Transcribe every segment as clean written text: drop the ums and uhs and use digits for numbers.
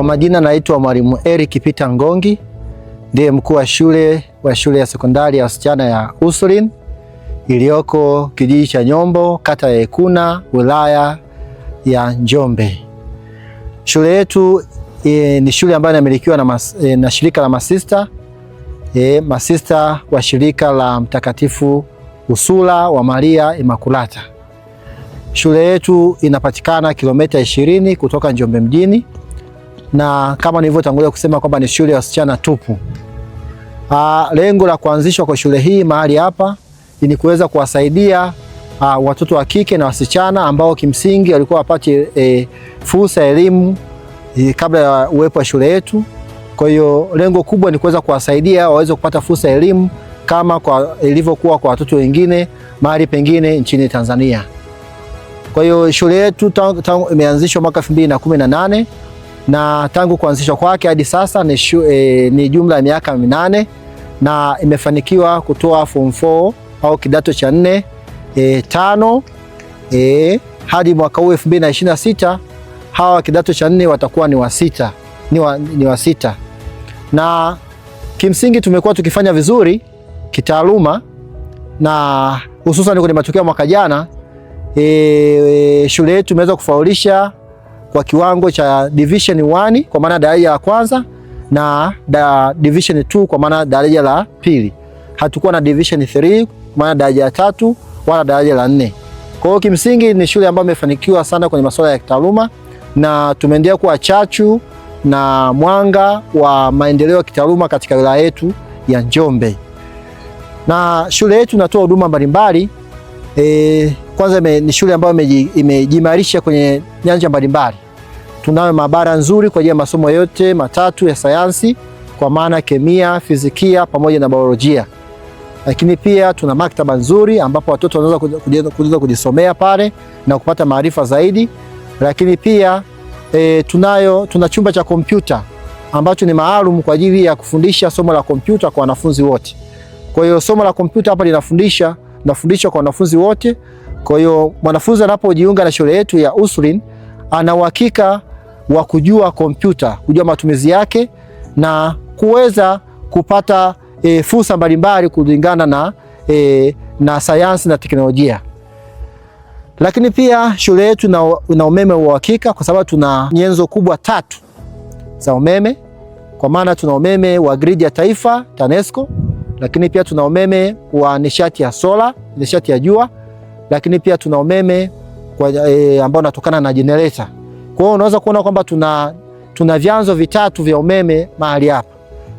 Majina naitwa Mwalimu Eric Peter Ngongi, ndiye mkuu wa shule ya sekondari ya wasichana ya Ursuline iliyoko kijiji cha Nyombo, kata ya Ikuna, wilaya ya Njombe. Shule yetu ni shule ambayo inamilikiwa na shirika la masista masista wa shirika la Mtakatifu Ursula wa Maria Imakulata. Shule yetu inapatikana kilomita 20 kutoka Njombe mjini, na kama nilivyotangulia kusema kwamba ni shule ya wasichana tupu. Lengo la kuanzishwa kwa shule hii mahali hapa ni kuweza kuwasaidia watoto wa kike na wasichana ambao kimsingi walikuwa wapate fursa ya elimu kabla ya uwepo wa shule yetu. Kwa hiyo lengo kubwa ni kuweza kuwasaidia waweze kupata fursa ya elimu kama kwa ilivyokuwa kwa watoto wengine mahali pengine nchini Tanzania. Kwa hiyo shule yetu tangu imeanzishwa mwaka 2018 na tangu kuanzishwa kwake hadi sasa ni jumla ya miaka 8 na imefanikiwa kutoa form 4 au kidato cha 4 5 hadi mwaka huu 2026 hawa kidato cha 4 watakuwa ni wa sita, ni wa sita. Na kimsingi tumekuwa tukifanya vizuri kitaaluma na hususan kwenye matokeo mwaka jana shule yetu imeweza kufaulisha kwa kiwango cha division 1 kwa maana daraja la kwanza na division 2 kwa maana daraja la pili. Hatukuwa na division 3 kwa maana daraja la tatu wala daraja la 4. Kwa hiyo kimsingi ni shule ambayo imefanikiwa sana kwenye masuala ya kitaaluma na tumeendelea kuwa chachu na mwanga wa maendeleo ya kitaaluma katika wilaya yetu ya Njombe. Na shule yetu inatoa huduma mbalimbali. Kwanza ni shule ambayo imejiimarisha kwenye nyanja mbalimbali. Tunayo maabara nzuri kwa ajili ya masomo yote matatu ya sayansi kwa maana kemia, fizikia pamoja na biolojia. Lakini pia tuna maktaba nzuri ambapo watoto wanaweza kuweza kujisomea pale na kupata maarifa zaidi. Lakini pia tuna chumba cha kompyuta ambacho ni maalum kwa ajili ya kufundisha somo la kompyuta kwa wanafunzi wote. Kwa hiyo somo la kompyuta hapa linafundishwa kwa wanafunzi wote. Kwa hiyo mwanafunzi anapojiunga na shule yetu ya Ursuline ana uhakika wa kujua kompyuta, kujua matumizi yake na kuweza kupata fursa mbalimbali kulingana na sayansi na teknolojia. Lakini pia shule yetu ina umeme wa uhakika kwa sababu tuna nyenzo kubwa tatu za umeme, kwa maana tuna umeme wa gridi ya taifa TANESCO, lakini pia tuna umeme wa nishati ya sola, nishati ya jua, lakini pia tuna umeme ambao unatokana na generator. Kwa hiyo unaweza kuona kwamba tuna vyanzo vitatu vya umeme mahali hapa.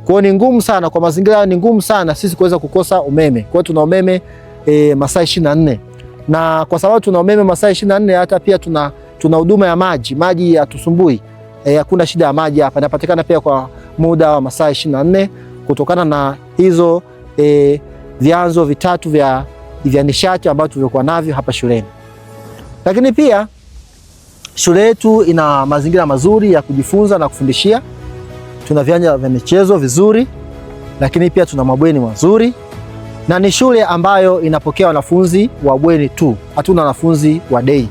Kwa hiyo ni ngumu sana kwa mazingira, ni ngumu sana sisi kuweza kukosa umeme. Kwa hiyo tuna umeme masaa 24. Na kwa sababu tuna umeme masaa 24 hata pia tuna huduma ya maji, maji hatusumbui. Hakuna shida ya maji hapa. Inapatikana pia kwa muda wa masaa 24 kutokana na hizo vyanzo vitatu vya nishati ambavyo tulikuwa navyo hapa shuleni. Lakini pia shule yetu ina mazingira mazuri ya kujifunza na kufundishia. Tuna viwanja vya michezo vizuri, lakini pia tuna mabweni mazuri na ni shule ambayo inapokea wanafunzi wa bweni tu, hatuna wanafunzi wa day.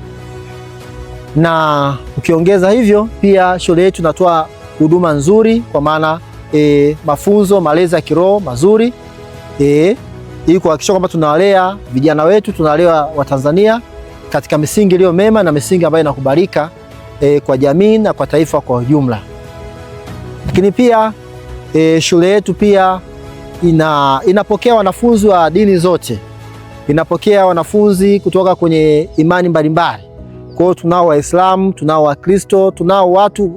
Na ukiongeza hivyo pia shule yetu inatoa huduma nzuri kwa maana mafunzo, malezi ya kiroho mazuri ili kuhakikisha kwamba tunawalea vijana wetu, tunawalea Watanzania katika misingi iliyo mema na misingi ambayo inakubalika kwa jamii na kwa taifa kwa ujumla. Lakini pia shule yetu pia inapokea wanafunzi wa dini zote, inapokea wanafunzi kutoka kwenye imani mbalimbali. Kwa hiyo tunao Waislamu, tunao Wakristo, tunao watu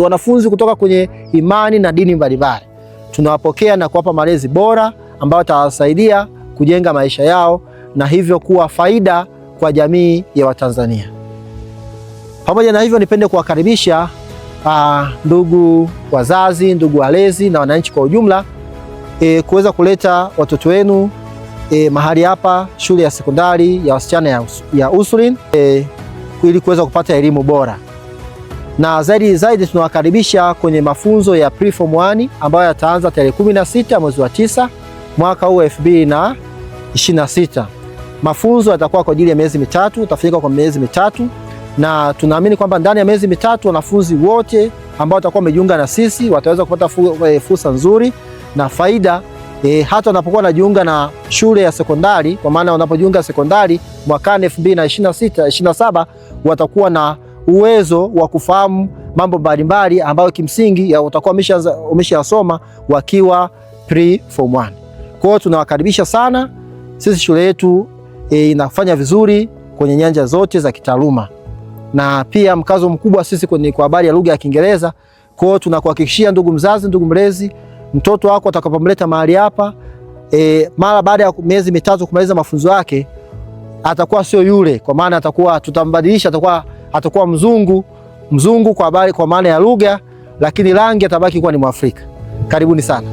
wanafunzi kutoka kwenye imani na dini mbalimbali. Tunawapokea na kuwapa malezi bora ambayo atawasaidia kujenga maisha yao na hivyo kuwa faida kwa jamii ya Watanzania. Pamoja na hivyo, nipende kuwakaribisha ndugu wazazi, ndugu walezi na wananchi kwa ujumla kuweza kuleta watoto wenu mahali hapa shule ya sekondari ya wasichana ya Ursuline ili kuweza kupata elimu bora. Na zaidi tunawakaribisha kwenye mafunzo ya pre-form 1 ambayo yataanza tarehe 16 mwezi wa 9 mwaka huu 2026. Mafunzo yatakuwa kwa ajili ya miezi mitatu, utafanyika kwa miezi mitatu, na tunaamini kwamba ndani ya miezi mitatu wanafunzi wote ambao watakuwa wamejiunga na sisi wataweza kupata fursa nzuri na faida hata wanapokuwa wanajiunga na shule ya sekondari, kwa maana wanapojiunga sekondari mwakani 2026 27 watakuwa na uwezo wa kufahamu mambo mbalimbali ambayo kimsingi watakuwa wameshayasoma wakiwa pre form 1. Kwa hiyo tunawakaribisha sana. Sisi shule yetu inafanya vizuri kwenye nyanja zote za kitaaluma na pia mkazo mkubwa sisi kwenye kwa habari ya lugha ya Kiingereza. Kwa hiyo tunakuhakikishia ndugu mzazi, ndugu mlezi, mtoto wako atakapomleta mahali hapa mara baada ya miezi 3 kumaliza mafunzo yake atakuwa sio yule, kwa maana atakuwa tutambadilisha, atakuwa mzungu kwa habari, kwa maana ya lugha, lakini rangi atabaki kuwa ni Mwafrika. Karibuni sana.